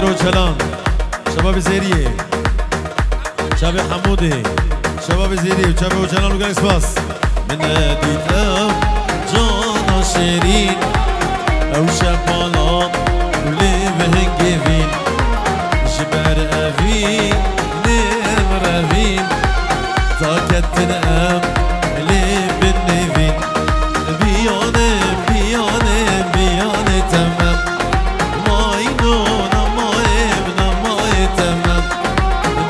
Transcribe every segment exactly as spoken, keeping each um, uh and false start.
Ocalan, şebabê Zêriyê, çavê Hemûdê, şebabê Zêriyê, çavê Ocalan û gelek spas. Min nedît ew cana şêrîn, ew şepala û lê vehengê vîn. Ji ber evî lê em revîn, ta ketin em lê bin nêvîn. Biyanê, biyanê, biyanê temem. Mayno, namayê, namayê temem.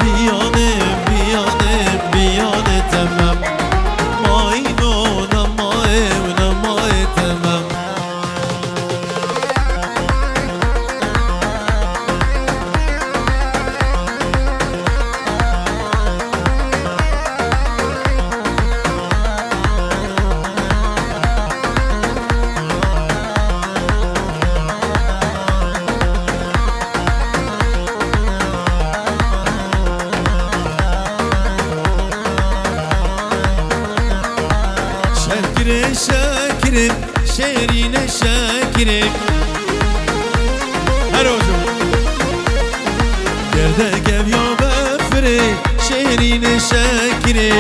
Biyanê, biyanê, biyanê temem. Mayno, namayê, namayê temem. Şekirê, şekirê, şêrînê şekirê. Her ojo. Gerdek ev ya befirê, şêrînê şekirê.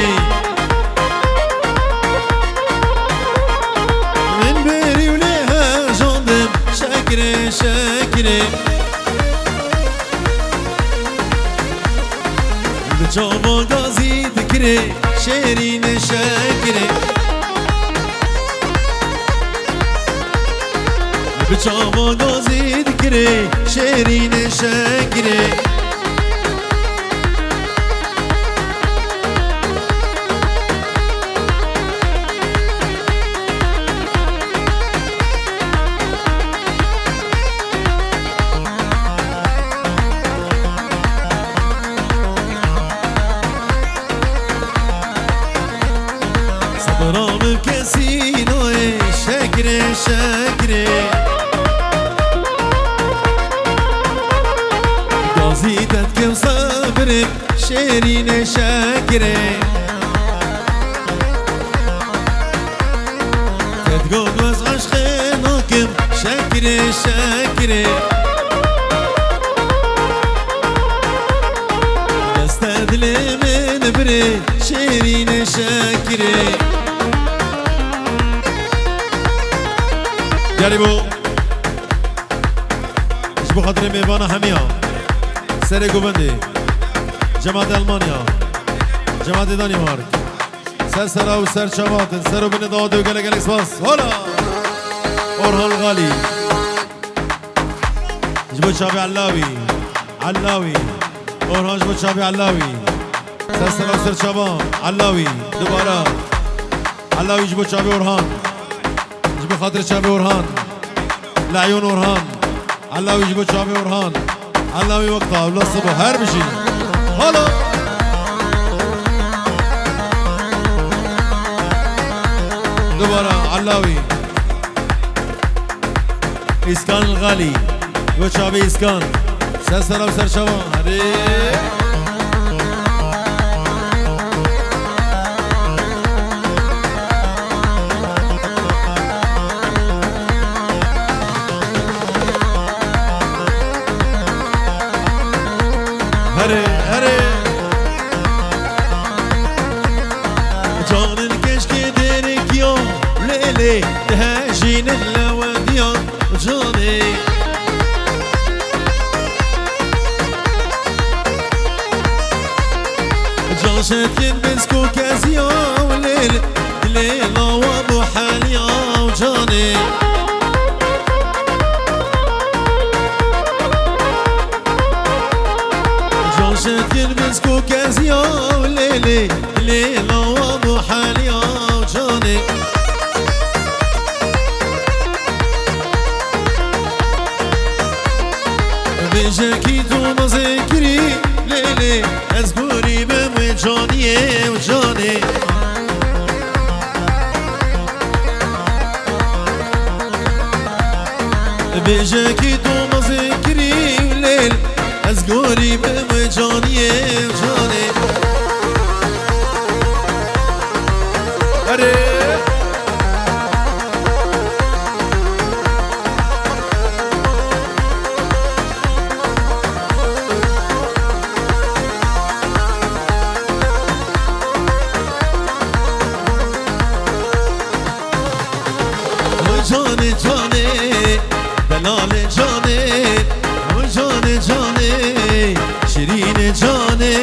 Min berî û lê hejandim, şekirê, şekirê. Bi çava gazî dikirê, şêrînê şekirê. Bi çava gazî dikirê, şêrînê şekirê. Sibra min kesî nayê, şekirê, şekirê. Gazî te dikim sebirê, şêrînê şekirê. Te digot ez eşqê nakim, şekirê, şekirê. Deste dilê min birê, şêrînê şekirê. Gelî bo. Ji bo xatirê mêvana hemiya. Serê govendê. Cemaatê Almanya. Cemaatê Danimark. Ser sera û ser çava hatin. Ser û binê dawetê û gelek gelek spas. Hola! Orhan Xalî. Ji bo çavê Ellawî. Ellawî. Orhan ji bo çavê Ellawî. Ser sera û ser çava. Ellawî. Dubara. Ellawî ji bo çavê Orhan. Ji bo xatirê çavê Orhan. Leyûn Orhan. Ellawî ji bo çavê Orhan. Ellawî wek tavla sibo her bijî. Hala. Dubara Ellawî. Îskan Xalî. Ji bo çavê Îskan. Ser sera û ser çava. Herê. Herê, herê. Canin keşkê dêrek ya, lê lê dihejînin lewediya. Canê. Can şetkin bisko keziya û lêl, lê lawa bu heliya û canê. Can şetkin bisko keziya û lêlê, lê lawa bu heliya û canê. Bêjekî tu mizê kirî, lê lê ez gorî bim wê caniyê û canê. Bêjekî tu mizê kirî, lê lê ez gorî bim wê caniyê û canê. Erê! Canê canê, delalê canê, o canê canê, şirînê canê.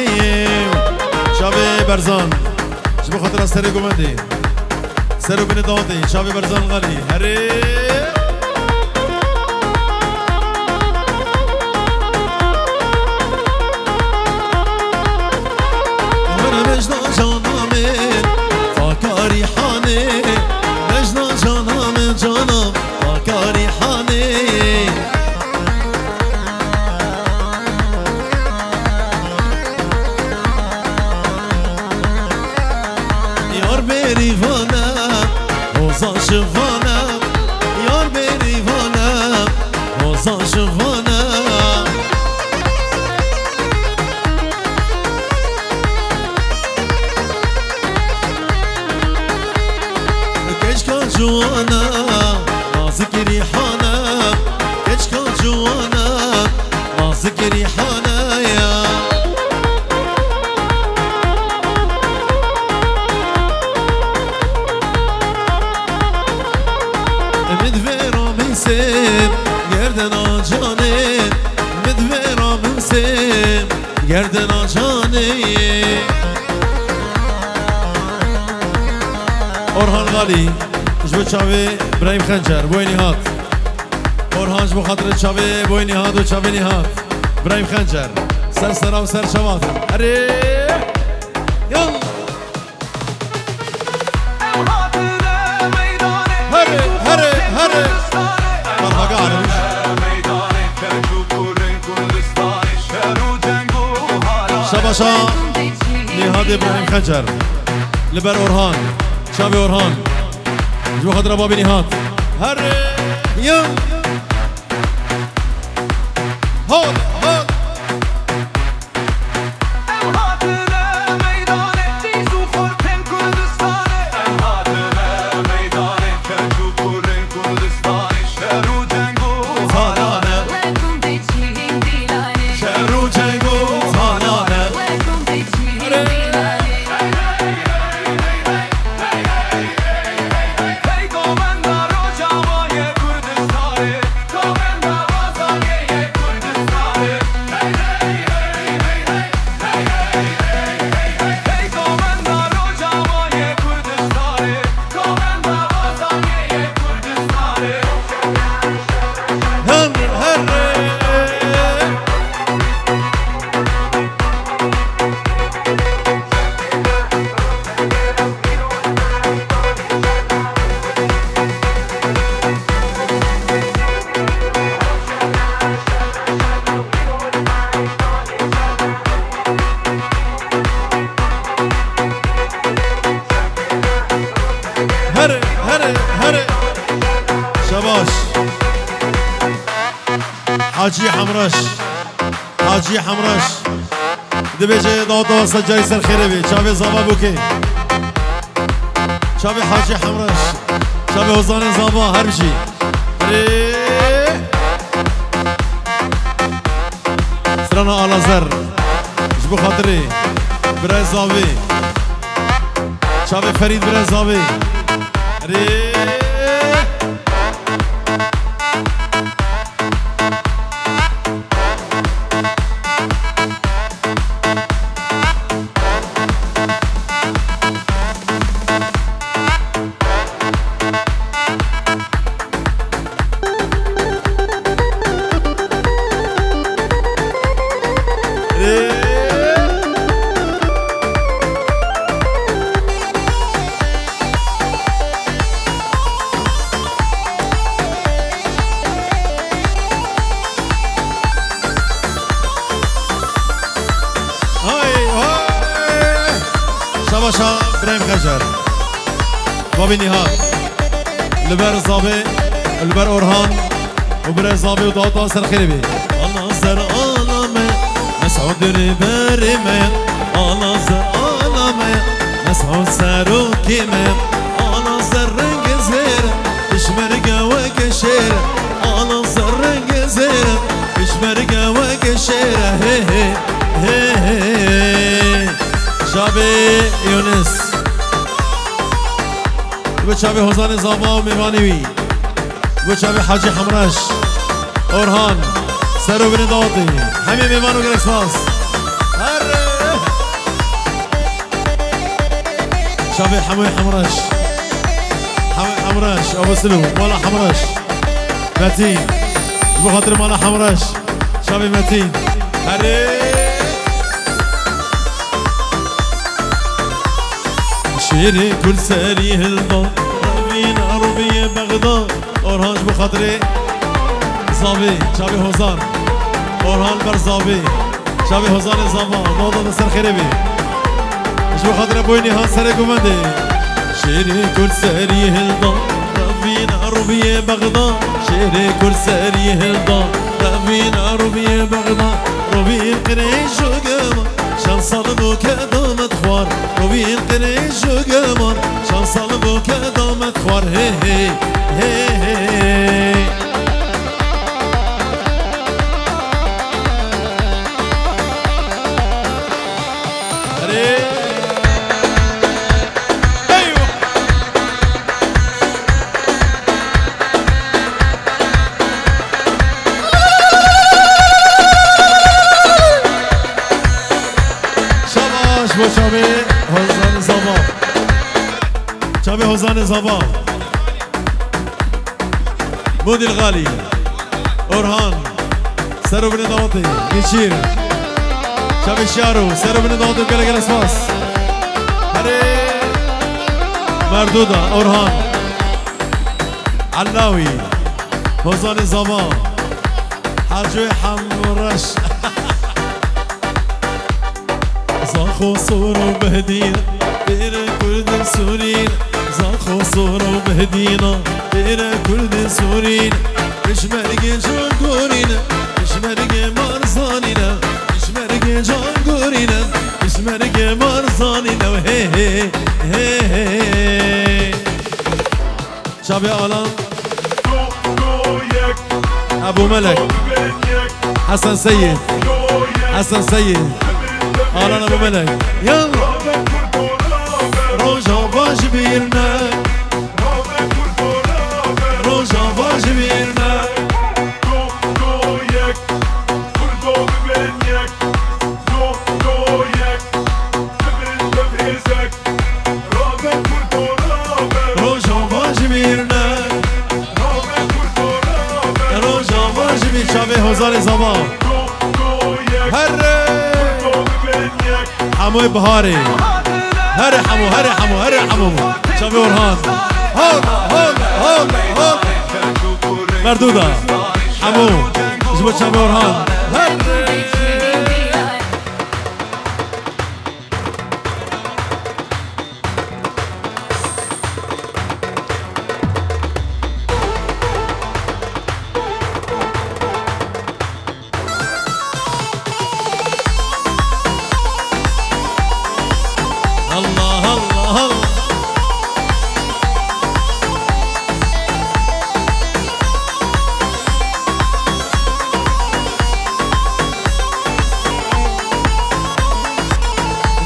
Çavê Berzan, ji bo xatira serê gomendê. Ser û binê dawetê, çavê Berzan Xalî. Herê! Were mejna cana min, fakarî hanê. Mejna cana min, cana, fakarî hanê. Yar berî vana, hozan ji vana. Yar berî vana, hozan ji vana. Keçka ciwana, nazik rîhana. Keçka ciwana, nazik rîhana ya. Min divê ramîsê gerdena canê, min divê ramîsê gerdena canê. Orhan Xalî, ji bo çavê Birahîm Xencer, boyê Nîhat. Orhan ji bo xatirê çavê boyê Nîhat û çavê Nîhat. Birahîm Xencer, ser sera û ser çava. Erê! Yalla! Here, here, here. Merhaba, Arif. Şabaşa Nîhad Îbrahîm Xencer. Li ber Orhan. Çavê Orhan. Ji bo xatira babê Nîhad. Here. Yalla! Hol, hol. Here, here, here. Şabaş. Hacî Hemreş. Hacî Hemreş. Dibêje daweta wesa cayî ser xêrê bê. Çavê Zava Bûkê. Çavê Hacî Hemreş. Çavê Hozanê Zava her bijî. Rê. Strana Alazer. Ji bo xatirê Birayê Zavê. Çavê Ferîd Birayê Zavê. Rê. Hay, hay! Şabaşa Birahîm Xecer. Babî Nîhat. Li ber Zavê, li ber Orhan û Birahîm Zavê û daweta ser xêrê bê. Ala zer ala me, Mesûd rêberê me. Ala zer ala me, Mesûd serokê me. Ala zer rengê zêr, pişmerge weke şêr. Ala zer rengê zêr, pişmerge weke şêr. He, he, he, he. Çavê Yunus. Bi çavê Hozanê Zava û mêvanê wî. Bo çavê Hacî Hemreş, Orhan, ser û binê dawetê. Hemî mêvan û gelek spas. Her çavê Hemoyê Hemreş. Hemê Hemreş, Abasilo, mala Hemreş. Metîn. Ji bo xatirê mala Hemreş. Çavê Metîn. Herê. Şêrê Kurd serî hilda, revîn rûviyê Bexda. Orhan ji bo xatirê Zavê, çavê Hozan. Orhan ber Zavê, çavê Hozanê Zava, navda de ser xêrê bê. Ji bo xatirê boynî ha serê guvendê. Şêrê Kurd serî hilda, revîn rûviyê Bexda. Şêrê Kurd serî hilda, revîn rûviyê Bexda. Rûvîn qirêj û gema, şan sal bo keda me dixwar. Rûvîn qirêj û gema, şan sal bo keda me dixwar. Hey, hey, hey, hey. Erê. Eywa. Şabaş bo çavê Hozanê Zava. Çavê Hozanê Zava. Modîl Xalî. Orhan. Ser û binê dawetê. Nêçîr. Çavê Şiyaro. Ser û binê dawetê, gelek gelek spas. Herê. Merduda. Orhan. Ellawî. Hozanê Zava. Hacî Hemreş. Zaxo sor û behdîn, pêre Kurdên Sûrîn. Zaxo sor û behdîna, pêre Kurdên Sûrîn. Pişmergê can gorîne, pişmergê Barzanî ne. Pişmergê can gorîne, pişmergê Barzanî ne. Hey, hey, hey, hey. Çavê Alan. Ebu Melek. Hesen Seyid. Hesen Seyid. Alan Ebu Melek. Yalla. Rojava ji bîr ne. Rojava ji bîr ne. Rojava ji bîr ne. Rojava ji bîr, çavê Hozanê Zava. Herê. Hemoyê Biharê. Herê Hemo, herê Hemo, herê Hemo. Çavê Orhan. Hol, hol, hol, hol. Merduda. Hemo. Ji bo çavê Orhan. Herê. Allah, Allah, Allah.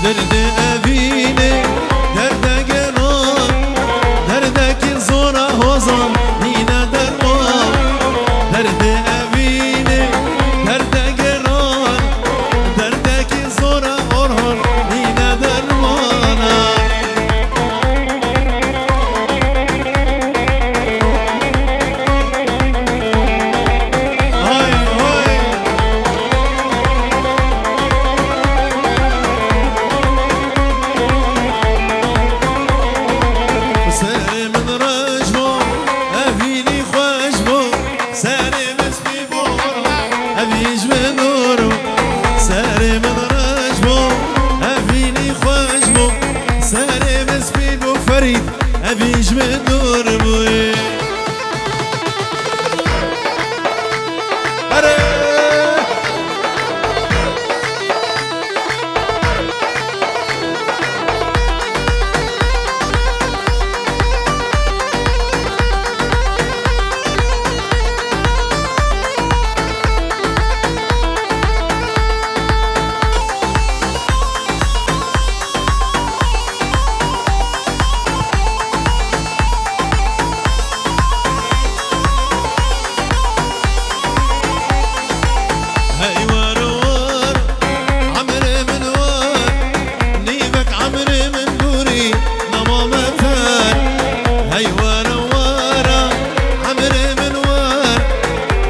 Derdê evînê, derdê gelan, derdekî zor a hozan, nîne derman. Derdê evînê, derdê gelan, derdekî zor a Orhan, nîne derman. Hay, hay. Serê min rejva, evî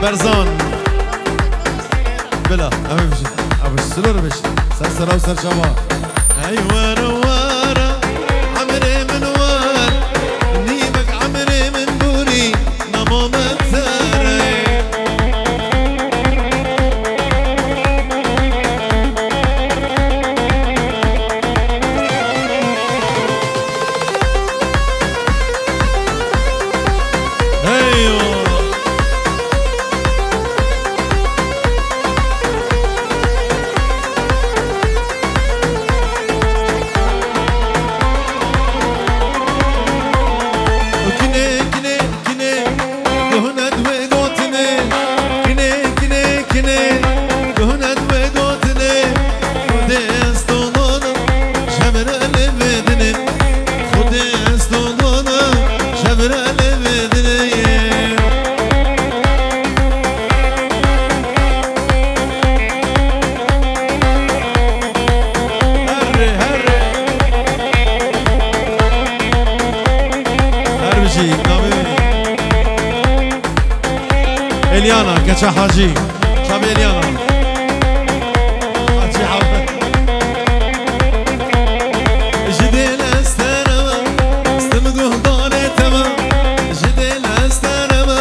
Berzan. Bila, em ê bijîn. Em ê silo re bijîn. Ser sera û ser çava. Ey were were, emrê min wer, nîvek emrê min borî, nema min tere. Eywa. Kinê, kinê, kinê, guhnet wê gotinê. Kinê, kinê, kinê, guhnet wê gotinê. Xwedê ez to dona, şevre lê vê dinê. Xwedê ez to dona, şevre lê vê dinê. Herre, herre. Her bijî, navê Eliana, keça Hacî. Çavê Eliana. Hacî Hafiz. Ji dêl ez te re me, stim guhdarê te me. Ji dêl ez te re me,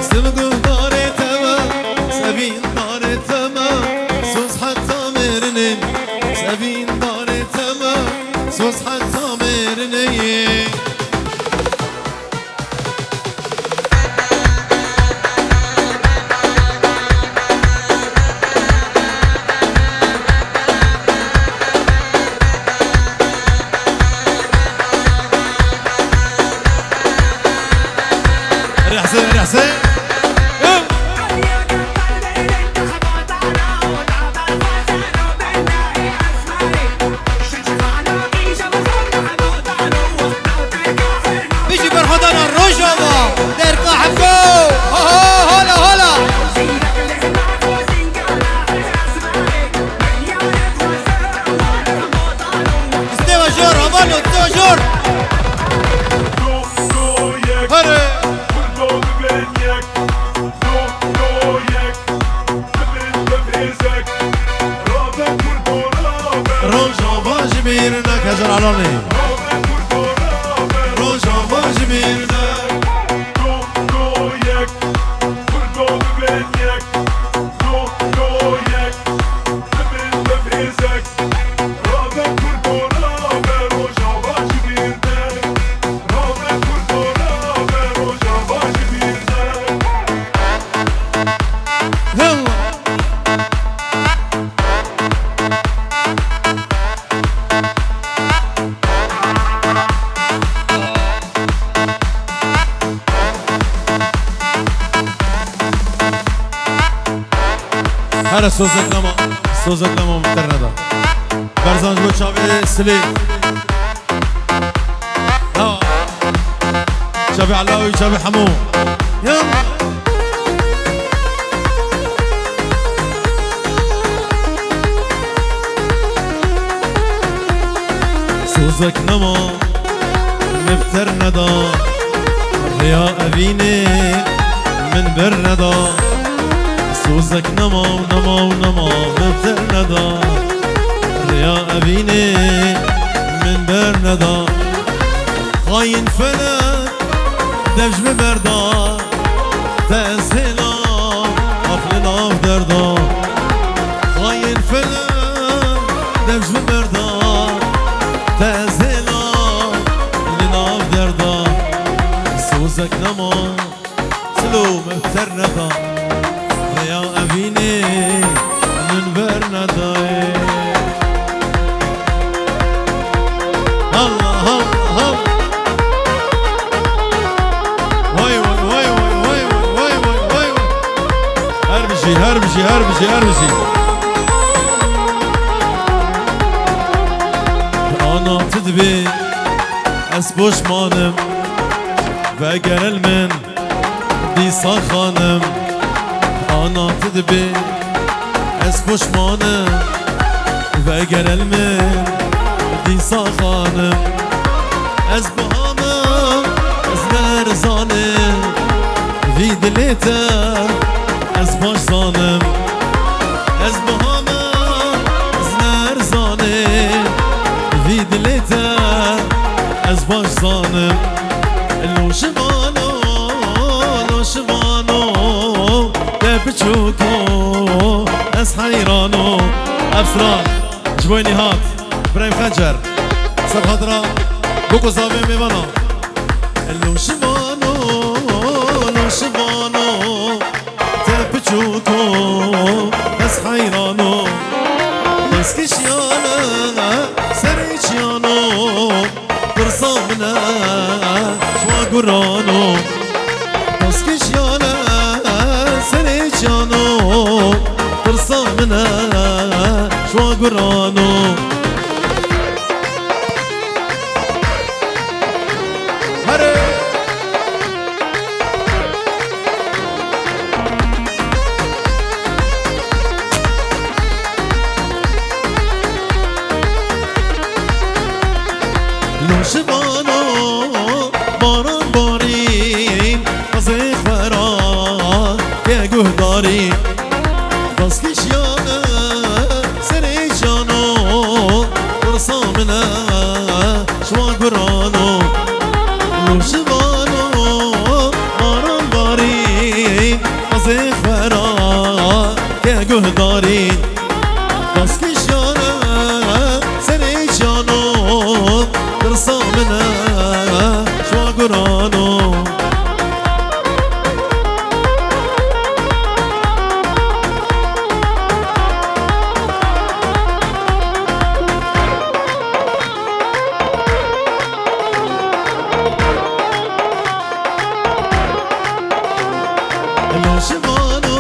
stim guhdarê te me. Sevîndarê te me, soz heta mêrinê. Sevîndarê te me, soz heta mêrinê. Rehse, rehse. Bijî berxwedana Rojava, derka Hemko. Ho, ho, hola, hola. Stêva jor, havalo, stêva jor. Here. Rojava ji bîr nake Celalonê. Rojava ji bîr ne. Here sozek nema, sozek nema min ter neda. Berzan ji bo çavê Silê. Ha. Çavê Elawî, çavê Hemo. Ya. Sozek nema min bi ter neda, rêya evînê min ber neda. Sozek nema û nema û nema min bi ter neda, rêya evînê min ber neda. Xayîn felek dev ji min berda, te ez hêla ax li nav derda. Xayîn felek dev ji min berda, te ez hêla li nav derda. Sozek nema, Silo min bi ter neda, rêya evînê min ber nedayê. Allah, Allah, Allah. Way, way, way. Her bijî, her bijî, her bijî, her bijî. Ana tu dibê ez poşmanim, vegere li min. Dîsa xanim, ana tu dibê ez poşmanim, vegere li min dîsa xanim. Ez buha me, ez nerizane, vî dilê te Ez baş zanim, ez buha me, ez nerzanim, vî dilê te ez baş zanim. Lo şivano, lo şivano, te piçûko, ez heyrano. Ev stran ji bo Nîhat, Îbrahîm Xencer, ser xatira Bûk û Zavê mêvana. Lo şivano, lo şivano, te piçûko, ez heyrano. Dest kişiyane, serê çiyano, pirsa min e, ji wa gurano. Dest kişiyane, serê çiyano, pirsa min e, ji wa gurano. Here! Lo şivano baran barîn, qizê xwe ra ke guhdarîn. Dest kişiyane serê çiyano, pirsa min e, ji wa gurano. Lo şivano baran barîn, qizê xwe ra ke guhdarîn. Dest kişiyane serê çiyano, pirsa min e, ji wa gurano. Lo şivano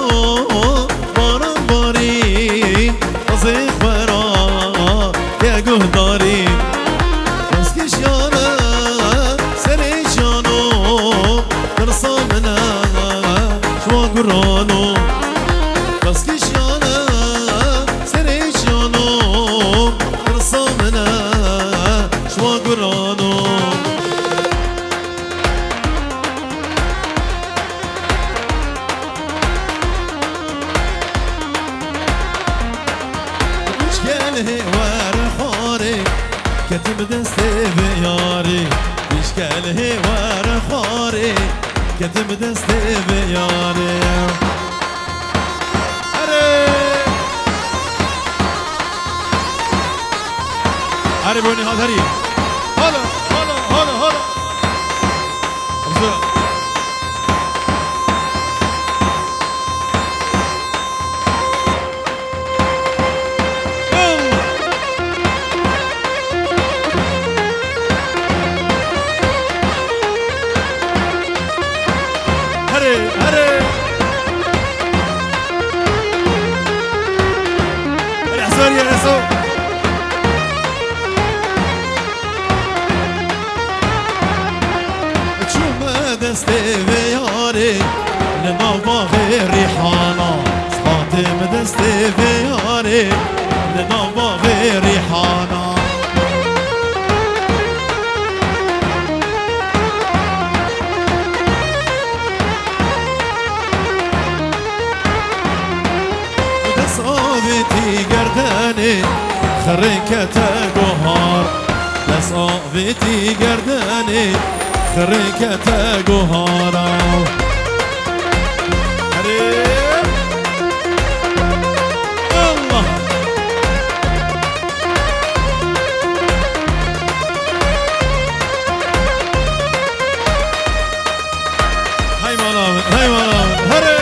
baran barîn, qizê xwe ra ke guhdarîn. Dest kişiyane serê çiyano, pirsa min e, ji wa gurano. Dest kişiyane serê çiyano, pirsa min e, ji wa gurano. Pişkelhê were xwarê, ketim destê vê yarê. Pişkelhê were xwarê, ketim destê vê yarê. Erê! Erê, bo Nîhat herî. Hala, hala, hala, hala. Hamza. Herê, herê. Herê, Hesaniye, Heso. Çûme destê vê yarê, li nav baxê rîhana. Hatê min destê vê yarê, li nav baxê rîhana. Dest avêtî gerdenê, xirê kete guhar. Dest avêtî gerdenê, xirê kete guhara. Erê! Allah! Hey mala min, hey mala min, herê!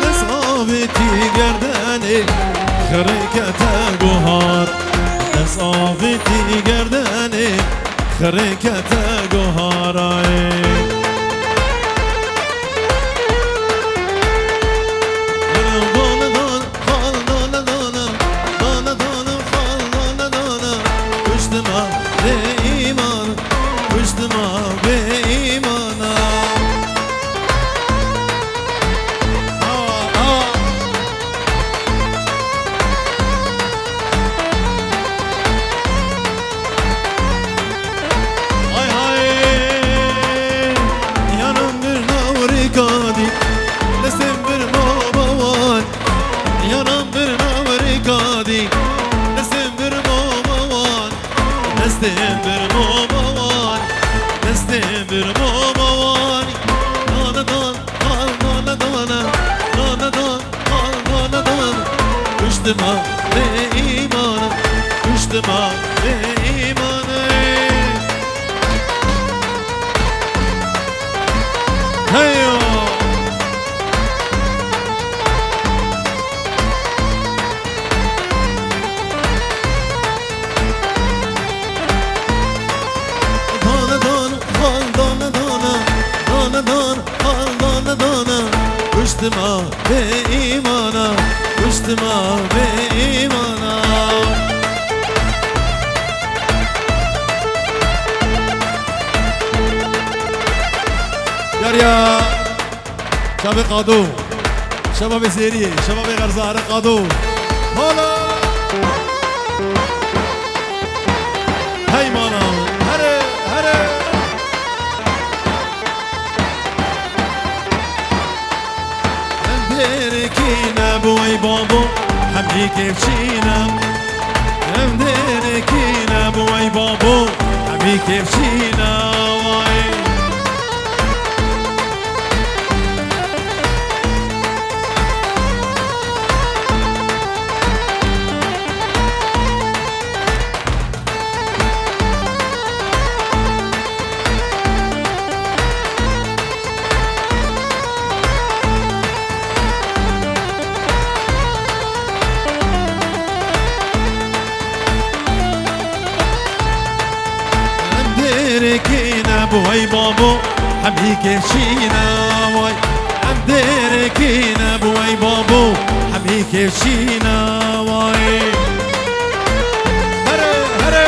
Dest avêtî gerdenê, xirê kete guhar. Dest avêtî gerdenê, xirê kete guharayê. Dana dana, xal dana dana, dana dana, xal dana dana. Kuştima bê îman, kuştima bê îmana. Aa, aa. Kuştima bê îmana, kuştima bê îmana. Heyo! Dana dana, hal dana dana, dana dana, hal dana dana. Kuştima bê îmana, kuştima bê îmana. Yariya Şevê Qado, şevabê Zêriyê, şevabê Xerza, here Qado. Hala! Heymana, here, here! Em dêrikî ne bi wey babo, hemî kêfçî ne. Em dêrikî ne bi wey babo, hemî kêfçî ne, way. Em dêrikî ne bi wey babo, hemî kêfçî ne, way. Em dêrikî ne bi wey babo, hemî kêfçî ne, way. Here, here.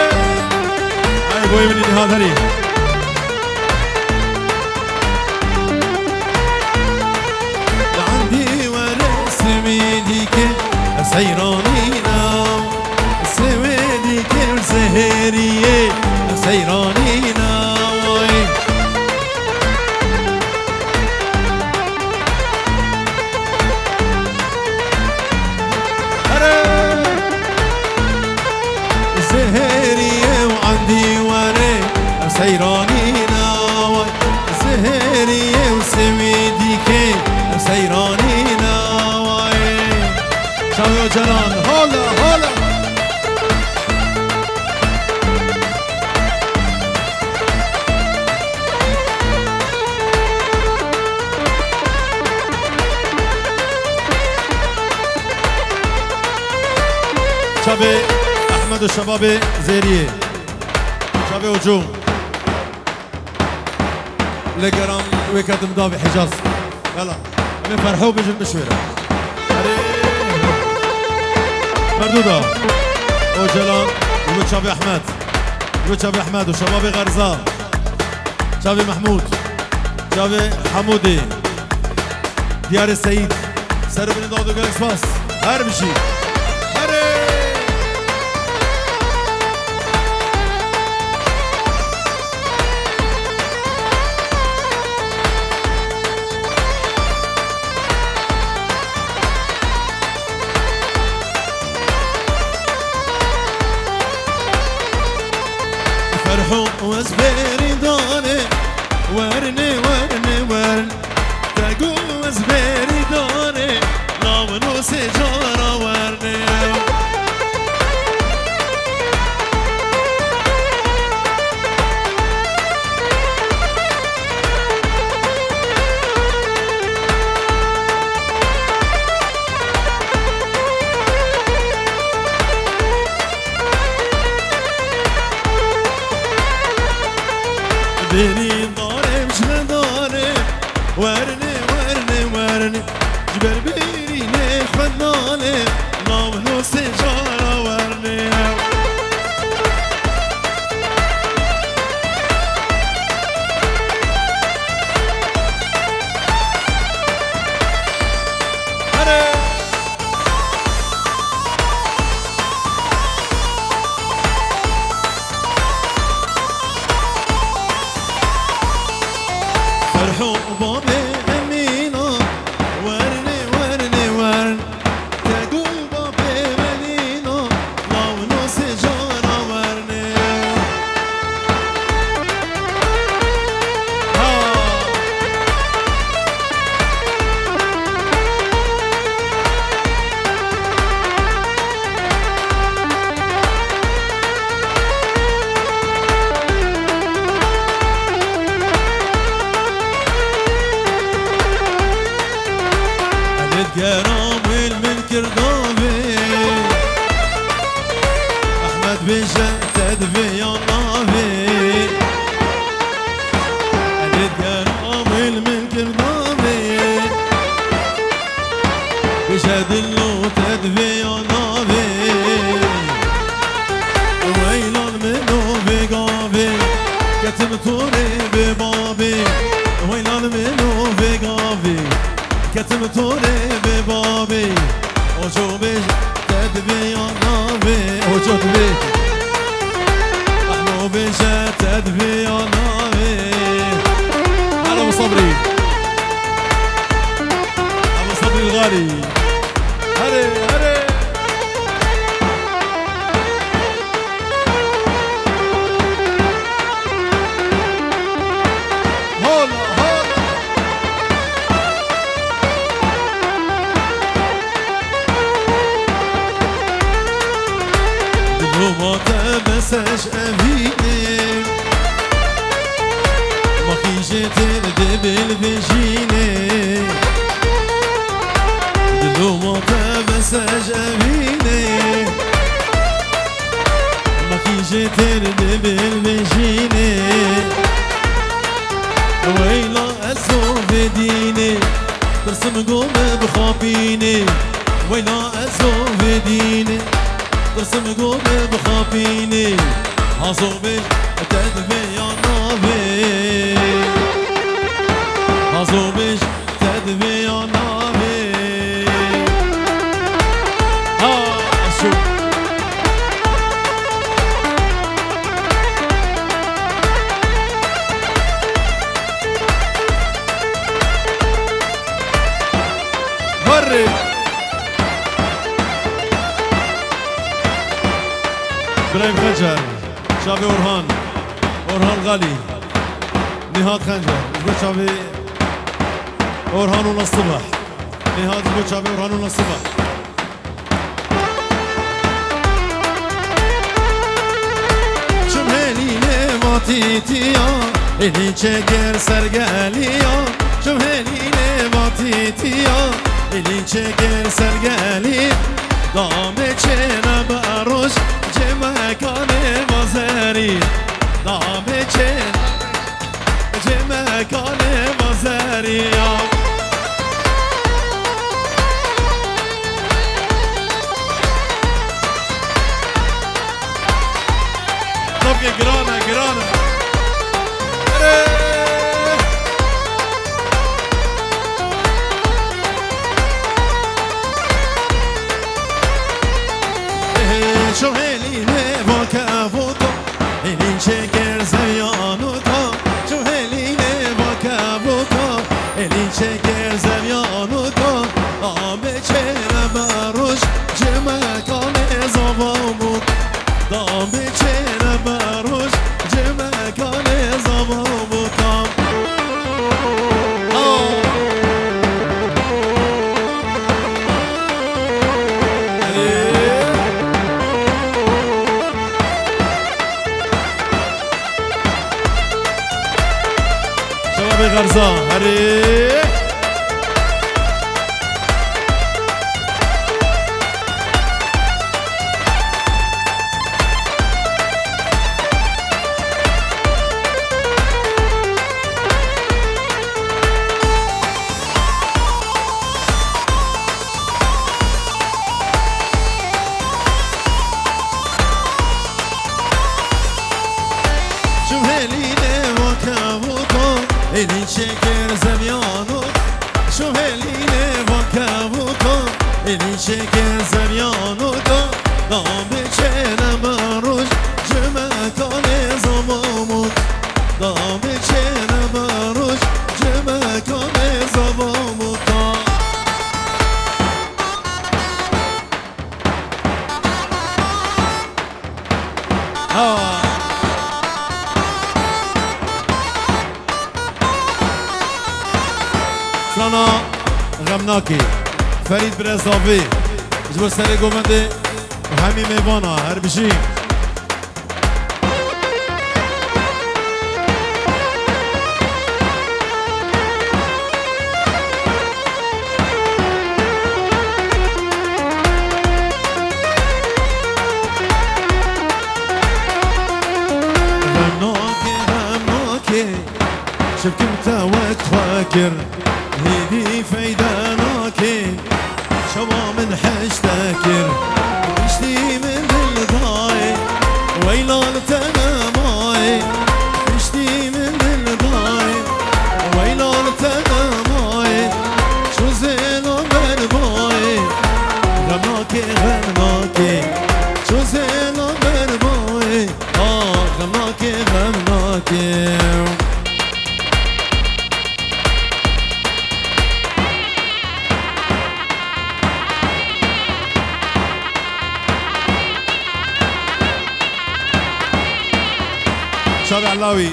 Ay, boy min niha derî. Li endî were simîdî ke seyranîna. Sewêdî ke zehêriyê seyranîna, way. Here! Zehêriyê û endî were seyranîna, way. Zehêriyê û sewîdîkê seyranîna, way. Çavê Ocalan, hala, hala. Çavê Ehmed û şebabê Zêriyê. Çavê Oco. Lê geran wê ketim davê Hicaz. Yala. Em ê Ferho bijin bişwêre. Erê. Ferdo da. Ocalan. Û çavê Ehmed. Û çavê Ehmed û şebabê Xerza. Çavê Mehmûd. Çavê Hemûdê. Diyarê Seyîd. Ser binê dad û gelek spas. Her bijî. Herê! Ferho ez berî dane, werne, werne, werne. Te got ez berî dane, navno sê cara werne. Bêrî darê ji me dane, werne, werne, werne. Ji ber bêrînê xwe nane, navno sê cara werne. Here! Ferho babê Emîna, werne, werne, werne. Te got babê Melî Kirdavê. Ehmed bêje te divê yan navê. Elê geram wêl min kirdavê. Bêje dilo te divê yan navê. Weylan min o vê gavê. Ketim torê bê babê. Weylan min o vê gavê. Ketim torê bê babê. Oco bêj te divê ya navê. Oco divê. Ehmo bêje te divê ya navê. Hela Abu Sabrî. Abu Sabrî Galî. Herê, herê. Hola, hola. Diloma te beseş evînê. Maxî jê têr dê bêl vêjînê. Diloma te beseş evînê. Maxî jê têr dê bêl vêjînê. Weyla ez zovê dînê. Tirsim go me bixapînê. Weyla ez zovê dînê. Tirsim go me bixapînê. Hazo bêj te divê ya navê. Hazo bêj te divê ya navê. Ha, aşo. Herre. Birayim Xencer, çavê Orhan, Orhan Galî, Nihat Xencer, ji bo çavê Orhan û Nasiba. Nihat ji bo çavê Orhan û Nasiba. Çim hêlî lê vatîtiya, êlî çêkir sergeliya. Çim hêlî lê vatîtiya, êlî çêkir sergeliya. Damê çêne beroj, cê mekanê vazerî. Damê çêne Cê mekanê vazeriya. Tabkê giran e, giran e. Erê! Ê, şohêlî lê vake evoto. Êlî çêkir zevyan û ka, çû hêlî lê vake evo ka. Êlî çêkir zevyan û ka, amê çêne beroj, cê mekanê zava û mû. Damê çêne beroj, cê mekanê zava û mû ka. Şebabê Xerza, herê. Çû hêlî lê vake evo ka, êlî çêkir zevyan û ka. Çû hêlî lê vake evo ka, êlî çêkir zevyan û ka. Damê çêne beroj, cê mekanê zava û mû ka. Damê çêne beroj, cê mekanê zava û mû ka. Ha. Strana Xemnakê, Ferîd Birezavê, ji bo serê govendê û hemî mêvana, her bijî. kir, hêdî feyde nake. Çawa min heşte kir, piştî min dil dayê, weyla li te nemayê. Piştî min dil dayê, weyla li te nemayê. Çu zêla berbayê, xem nake, xem nake. Çu zêla berbayê, ah, xem nake, xem nake. Çavê Elawî.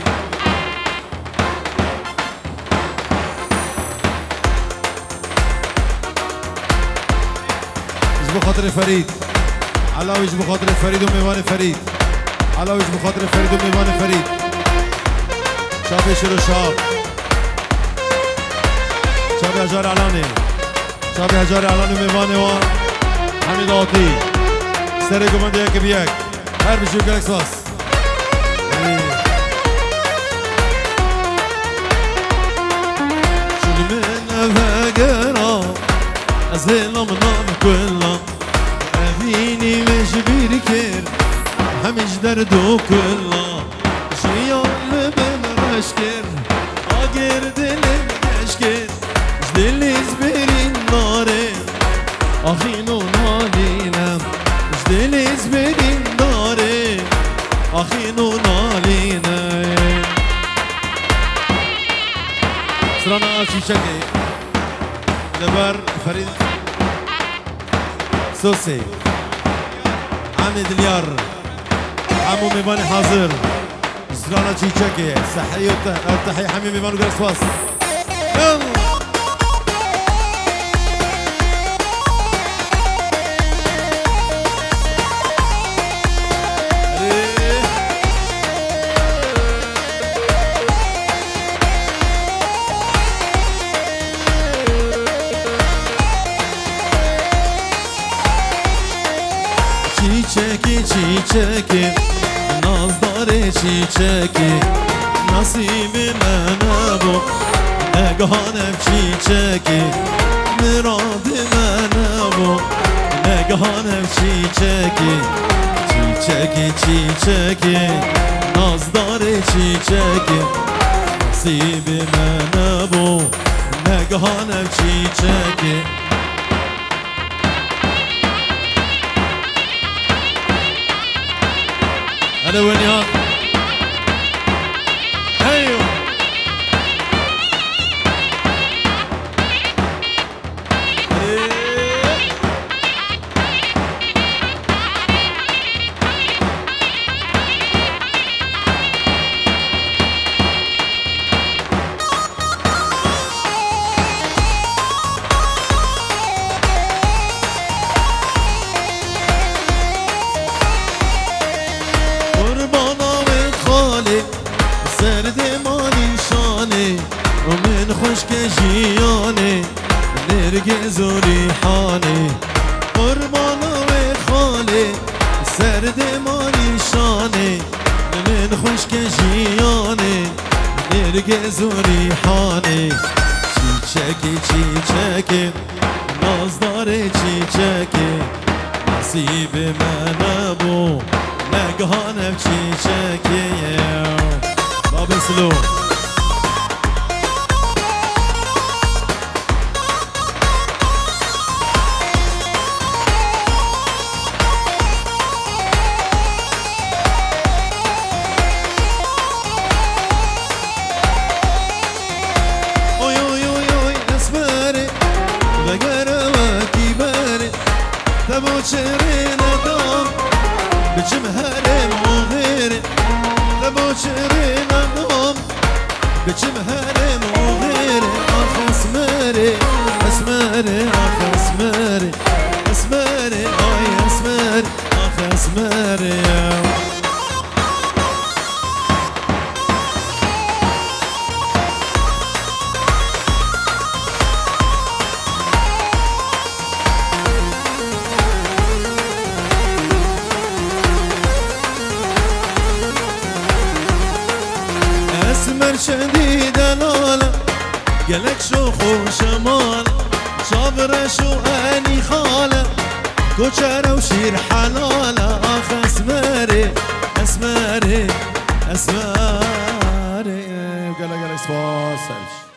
Ji bo xatirê Ferîd. Elawî ji bo xatirê Ferîd û mêvanê Ferîd. Elawî ji bo xatirê Ferîd û mêvanê Ferîd. Çavê Şêro Şahap. Çavê Hejar Elanê. Çavê Hejar Elanê û mêvanê wan. Hemî dawetî. Serê gumendê yek bi yek. Her bijî û gelek spas. Çûn min vegera, ez ê lam nav kula. Evînî min ji bîr kir, hemî ji derd û kula. Jiyan li min reş kir, agir dilim geş kir. Ji dilî zbirîn nare, axîn û nalîne. Ji dilî zbirîn nare, axîn û nalîne. Strana Çîçekê. Li ber Ferîd Sosê. Emê Dilyar. Hemû mêvanê hazir. Strana Çîçekê. Sehiyê te-, Tehî hemî mêvan û gelek spas. Çîçekê, çîçekê, nazdarê çîçekê, nasîbê me nebû, negihan ev çîçekê, miradê me nebû, negihan ev çîçekê. Çîçekê, çîçekê, nazdarê çîçekê, nasîbê me nebû, negihan ev çîçekê. Hele we Nihat. Hey yo. Qurbana wê xalê, serdê ma nîşanê, û min xwişke jiyanê, Nêrgîz û Rîhanê. Qurbana wê xalê, serdê ma nîşanê, min xwişke jiyanê, Nêrgîz û Rîhanê. Çîçekê, çîçekê, nazdarê çîçekê, nasîbê me nebû, negihan ev çîçekê. Babê Silo. Oy, oy, oy, oy, esmerê, vegere wekî berê, te bo çirê nedam, biçim herêm û xêrê, te bo çirê nedam, biçim herêm û xêrê, ax esmerê, esmerê, ax esmerê, esmerê, ay esmerê, ax esmerê. Esmer çendî delal e, Gelek şox û şemal, çav reş û enî xale, koçere û şîr helale, ax esmerê, esmerê, esmerê. Gelek gelek spas.